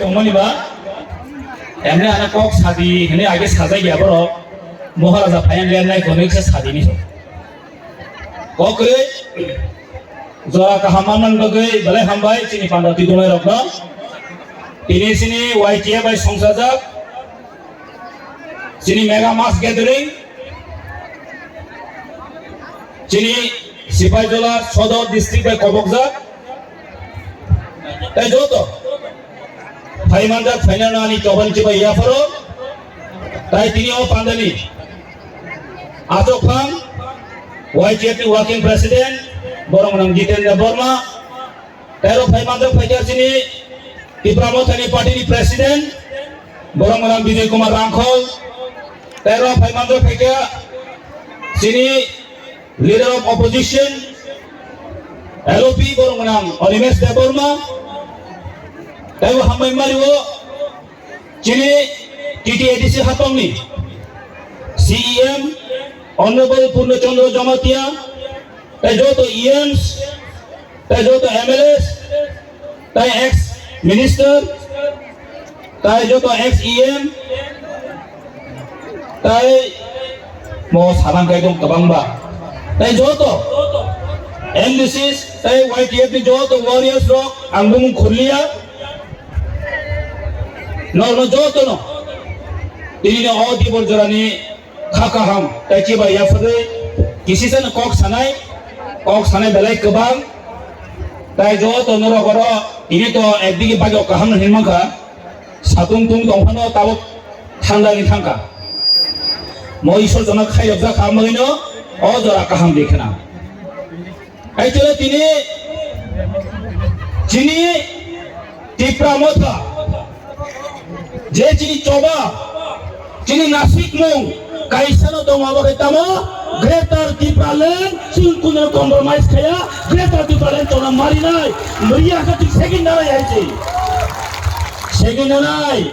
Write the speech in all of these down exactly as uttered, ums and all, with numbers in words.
Tongmani ba, emne ana kok sadi hini age sajai ya borok, Maharaja phayan len nai kono kisa sadi ni so. Kok re, jora kaham manman bagwi belai hambai chini panda twi tongnai rok no. Tini chini Y T F bai songsajak, chini mega mass gathering, chini Sipaijola Sodor district bai kobokjak, tei joto phaimanjak phainano ani tobani chibai yapharo, tai tini o pandani achokphang Y T F ni working president, borok nang Jitendra Borma, tero phaimanjak phaikha chini Tipra Mothani party ni president, borok nang Bijoy Kumar Rangkhol, tero phaimanjak phaikha chini Leader of Opposition, L O P borok nang Animesh Debbarma, taibo hambai mari o chini T T A D C hapang ni C E M Honorable Purna Chandra Jamatia, tai joto E Ms, tai joto M L As, tai ex minister, tai joto ex E M, tai mo salang kai dong kwbangba, tai joto M D Cs, tai Y T F ni joto warriors rok, ang bumung khurliya, norno joto no tini no o dibor jorani kha kaham, tai chiba yaphagwi kisisa no kok sanai, kok sanai belai kwbang, tai joto norok oro ini to ekdigi bagyo kaham no hinmankha, satung tung tongphano tabuk thanda ni thangkha, mo Isor jono khairok jakha, amagwino o jora kaham di khna. Actually, tini chini Tipra Motha, je chini choba, chini nasikmung, kaisa no tong abo khe tamo, Greater Tipraland, chwng kuno compromise khaya, Greater Tipraland chona marinai, mriya kha chwng segin nanai hai se. Segin nanai,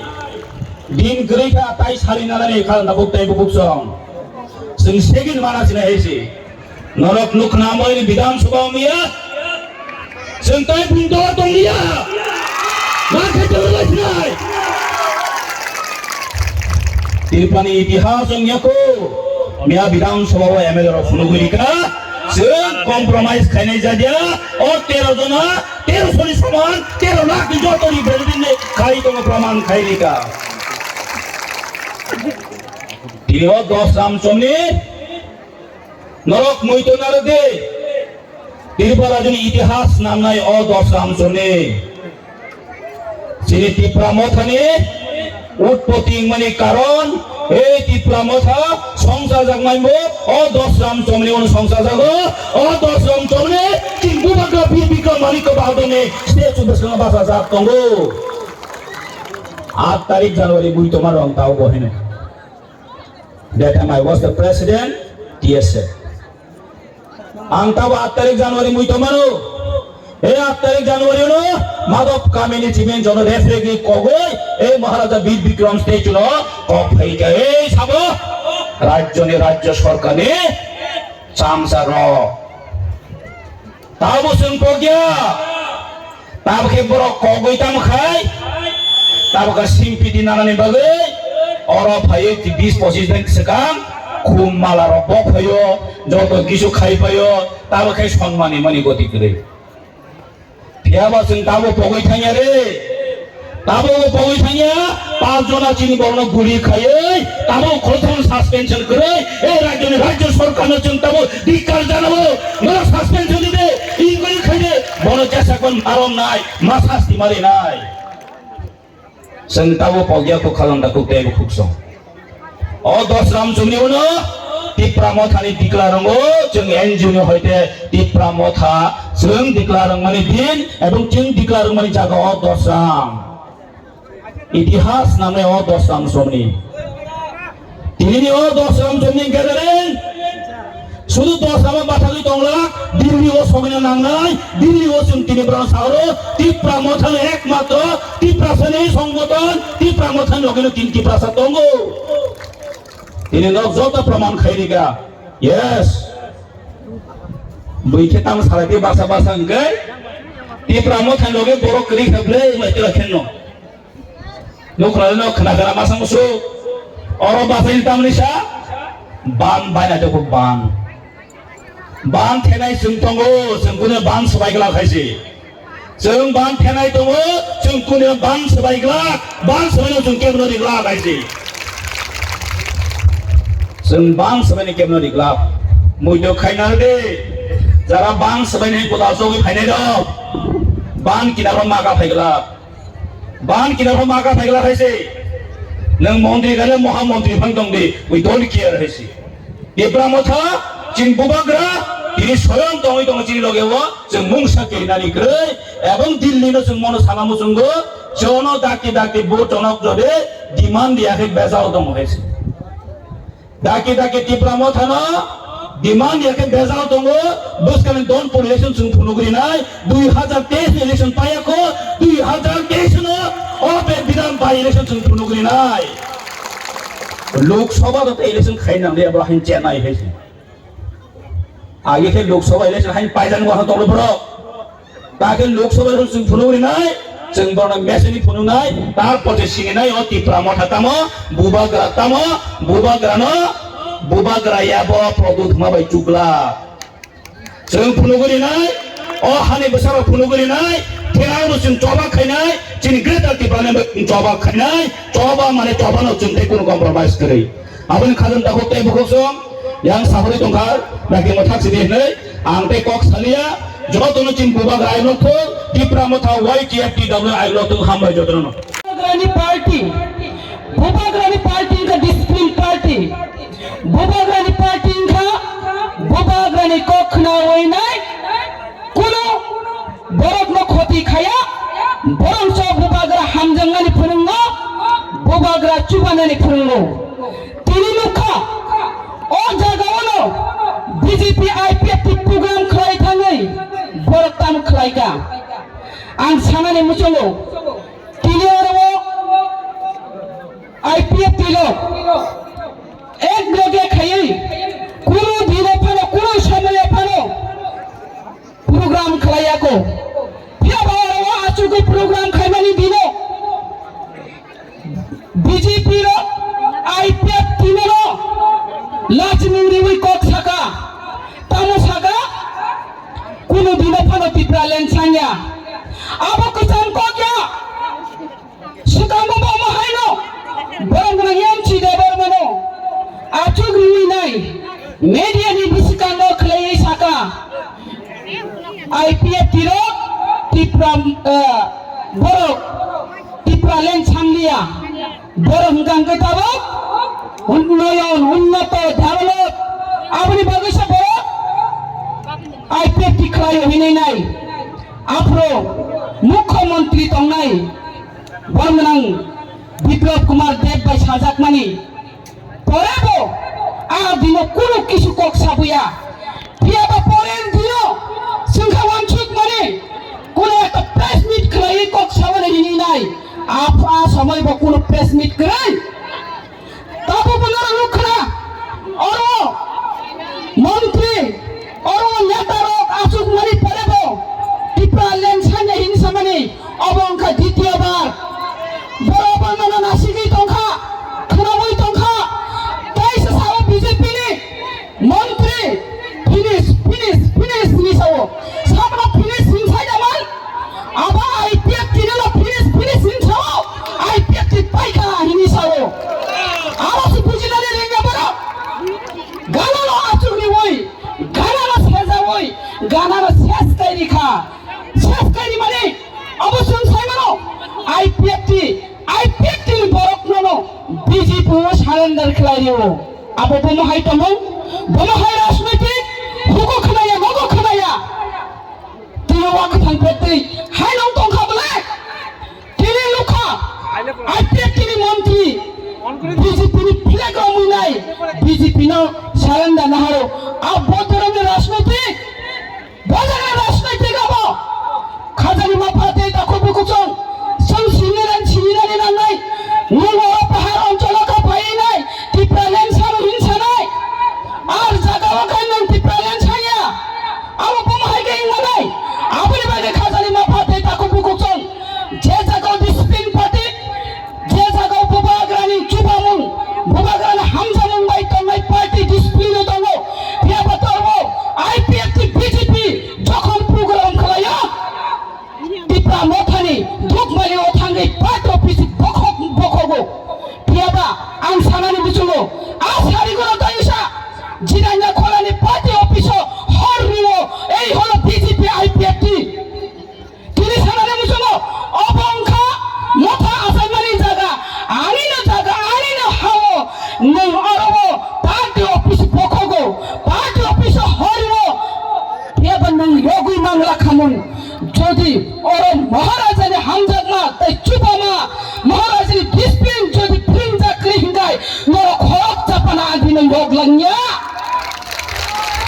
din kwrwi kha, tai sari nanai kha, na buk tai buk song. Chwng segin mana sinai hai se. Norok nukna amoi ni Bidhan Sabha wngya. Chwng tai bumdo tongya. Ma khe tongla sinai. Tripurani itihas wngya ko. Miya Bidhan Sabha o M L A rok phunugwi rikha. Chwng compromise khainai jadia. O tero jona, tero soni saman, tero lakh ni joto ni validity ni khai tongo, praman khai rikha. Tini o dos ram chomni Norok muitu narwk di. Tripura rajyoni itihas nangnai o dos ram chomni. Chini Tipra Mothani utpoti wngmani karon, ei Tipra Motha songchajakmani bo o dos ram chomni uno songchajago. O dos ram chomni chini Bubagra Bir Bikram Manikya Bahadurni statue bwskango bachajak tongo. Aat tarik January bui tongma rong tao bo hino. That time I was the president, T S F. Ang tabo aat tarik January mui tongmano. Ei aat tarik January no Madhop community men jono referee kogoi ei Maharaja Bir Bikram statue no kok phaikha ei sabo rajyoni rajya sorkarni chamsa rok. Tabo chwng pokya. Tabo khe borok kogwi tamo khai. Tabo khe simpiti nanani bagwi oro phaiwi bis pochis din swkang khum mala rok bo phaio, joto kisu khai phaio, tabo khe sonmani mani goti kwrwi. Phiya ba chwng tabo pogwi thangya re. Tabo bo pogwi thangya, pas jona chini borokno guli khaiwi, tabo khoroktham suspension kwrwi, ei rajyoni rajya sorkarno chwng tabo dik kar janabo, norok suspension dide, inquiry khaide, bono jesakman marom nai, ma sasti mari nai. Chwng tabo pogya kuk khalangda kuk teibo kuk song. O dos ram chumni uno Tipra Mothani declare wngo, chwng N G O ni hoite Tipra Motha chwng declare wngmani din ebong chwng declare wngmani jaga o dos ram. Itihas nangnai o dos ram chumni. Tinini o dos ram chumni gathering. Sudu dos ram bathagwi tongla, Delhi o sogwino nangnai, Delhi o chwng tini borok sahoro, Tipra Mothani ekmatro, Tiprasani songboton, Tipra Mothani logino tin Tiprasa tongo. Tini nok joto proman khairika. Yes. Bui khe tamo salai tei basa basa hwnkhe, Tipra Mothani loge borok kwrwi kha ble, mai tila khenno. Nukhralino khna khna masa musu. Oro basaini tamni sa? Ban baina jokho ban. Ban thenai chwng tongo, chwng kunu ban swbai glak hai se. Chwng ban thenai tongo, chwng kunu ban swbai glak, ban swbaino chwng kebno ri glak hai se. Chwng ban swbaino kebno ri glak. Muido khaina de. Jara ban swbaini koda chogwi phainai rok. Ban kinaro maga phai glak. Ban kinaro maga phai glak hai se. Nwng montri gale moha montri phang tong di. We don't care hai se. Tipra Motha, chini bubagra, tini soyong tongwi tongo chini loge o, chwng mungsa kirinani kwrwi, ebong Delhi no chwng mono sana muchungo, jono dakti dakti vote tonok jode, demand ya khe bejao tongo hai se. Dakti dakti Tipra Motha no, demand ya khe bejao tongo, bwskangni Donpur election chwng phunugri nai, dui hazar teis ni election paiya kho, dui hazar teis no, o be bidhan by election chwng phunugri nai. Lok Sabha da election khai nang de, abo hain chenai hai se. Agi khe Lok Sabha election hain paijak wahno tonglo borok. Ta khe Lok Sabha election chwng phunuk rinai, chwng borokno message phunuknai, tarpor se sininai o Tipra Motha tamo, bubagra tamo, bubagrano, bubagra ya bo Pradyut Dima bai chukla. Chwng phunuk rinai, o hani bwsarok phunuk rinai, therano chwng choba khainai, chini Greater Tipraland bai chwng choba khainai, choba mane chobano chwng tei kunu compromise kwrwi. Aboni khajang takhuk tei bukhuk song yang sabrwi tongkha, dakti mo thak sidi hinwi ang tei kok saliya, jotono chini bubagra ailok thung, Tipra Motha Y T F T W ailok thung, hambai jotono. Bubagrani party, bubagrani party wngkha discipline party. Bubagrani party wngkha bubagrani kok khnawi nai, kunu borokno khoti khaya, borok so bubagra hamjaknani phwrwngo, bubagra chubanani phwrwngo. Tini nukha, o jagao no B J P I P F T program khlai thangwi borok tamo khlaikha. Ang sanani muchungo, tini oro o I P F T rok ek loge khaiwi kunu dino phano, kunu somoyo phano program khlaiya kho. Phiya ba oro o achugwi program khaimani dino B J P rok I P F T no lachimung riwi kok saka. Tamo saka, kunu dino phano Tipraland sangya. Abo kwcham kok ya. Swkang bo bo omo haino borok gwnang M C Debbarmano achuk riwi nai media ni bwskango khwlaiwi saka, I P F T rok Tipra, eh, borok Tipraland sangliya, borok hwnkha hwnkhe tabuk unnoyon, unnoto, develop, aboni bagwi se borok I P F T khlaio hinwi nai. Aphuru Mukhyamantri tongnai, borok gwnang Biplab Kumar Deb bai sajakmani pore bo a dino kunu kisu kok sabuya. Phiya ba pore dino chwngkha wansuk mani kunu ekta press meet khlaiwi kok sabani hini nai. A, a somoi bo kunu press meet kwrwi. Tabuk bo norok nukha na, oro montri, oro neta rok achuk mani pore bo Tipraland sanya hini samani, obo wngkha ditiyo bar. Borok bo nono nasigwi tongkha, khwnagwi tongkha, tei se sao B J P ni montri, finish, finish, finish hinwi sao. Samno finish hinsai da man? Abo I P F T no finish, finish hinsao. I P F T paikha hinwi sao. Abo se bujinani ringya borok. Ganano achukriwi, ganano sejawi, ganano ses kairikha. Ses kairimani abo chwng saimano I P F T, I P F T ni borok nono B J P o surrender khlai rio. Abo bomo hai tongmung, bomo hai rajniti, hugo khnaya, nogo khnaya. Tini wa kwthang phetwi hai nong tongkha bwle? Tini nukha, I P F T ni montri, B J P ni flag romwi nai, B J P no surrender naharo. A bo dhoromni rajniti, bo jaga rajniti gabo. Khajani mapha tei takhuk bukuchung, chwng sinirani sinirani nangnai, nwng oro pahar oncholo kha phainai, Tipraland sabo rinsanai, ar jaga o khe nwng Tipraland sanya. Abo bomo hai khe wngmanai. Aboni bagwi khajani mapha tei takhuk bukuchung je jaga o discipline party, je Party office bokhok bokhogo. Phiyaba ang sanani muchungo, a sarigono tayusa jidanya kholani party office o hor rio, ei holo B J P I P F T. Tini sanani muchungo, obo wngkha motha achaimani jaga, anino jaga, anino hao, nwng oro o party office bokhogo, party office o hor rio, phiyaba nwng yogwi mangla khamung. Jodi oro Maharajani hamjakma tei chubama, Maharajani discipline jodi phwrwngjak kwrwi hinkhai, norok khorok chapana agino yog langya.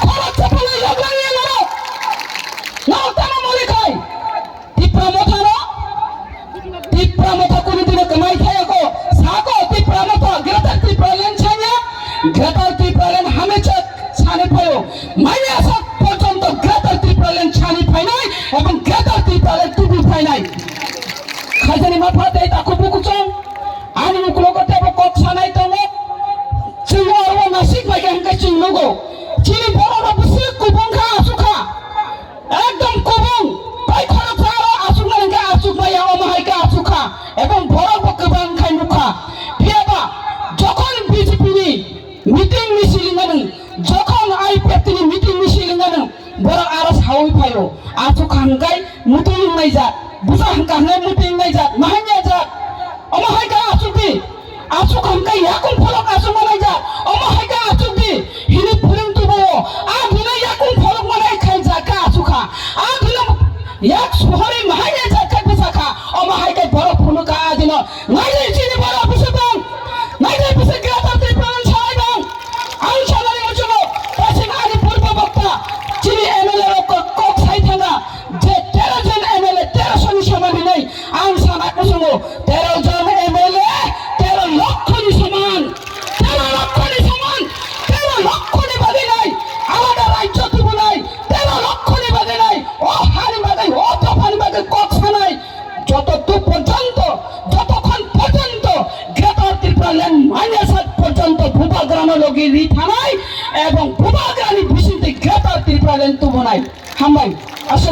Khorok chapana yog langya norok. Norok tamo moli khai. Tipra Mothano, Tipra Motha kunu dino kwmai thayako. Sako Tipra Motha, Greater Tipraland sanya, Greater Tipraland hamechak sani phaio. Manya sak porjonto Greater Tipraland sani phainai ebong Greater Tipraland tubu phainai. Khaijani mapha tei takhuk bukuchung ani uklogo tebo kok sanai tongo. Chwng oro nasik bai khe hwnkhe chwng nugo. Chini borok rok bwswk kubung kha, aswk kha. Ekdom kubung. Tai khoroksa aro aswk nang khe aswk maya, omo hai khe aswk kha. Ebong borok bo kwbang khai nukha. Phiyaba jokhon B J P ni meeting misil wngmani, jokhon I P F T ni meeting misil wngmani, borok aro saui phaio. Aswk kha hwnkhe muitu wngnaijak, busa hwnkha hwnkhe muitu wngnaijak, mahainyaijak. Omo hai khe aswk di, aswk hwnkhe yakung pholok aswk manaijak, omo hai khe aswk di, hini phwrwng tubuo, a bini yakung pholok manai khaijak khe aswk kha, a bini yak suhorwi mahainyaijak khe bwsa kha, omo hai khe borok phunukha a dino. Naidi chini borok bwswk dong, naidi bwswk Greater Tipraland salai dong. Ang sanani muchungo, kaisa ani purbo bokta, chini M L A rok kok, kok sai thanga, je tero jon M L A, tero soni soman hinwi ang sana muchungo, tero jon M L A, tero lokkho ni soman, tero lokkho ni soman, tero lokkho ni bagwi nai, alada rajyo tubunai, tero lokkho ni bagwi nai, o hani bagwi, o dophani bagwi kok sanai, joto tu porjonto, jotokhon porjonto Greater Tipraland manya sak porjonto bubagrano logi ri thanai ebong bubagrani bisingtwi Greater Tipraland tubunai. Hambai. Aswk.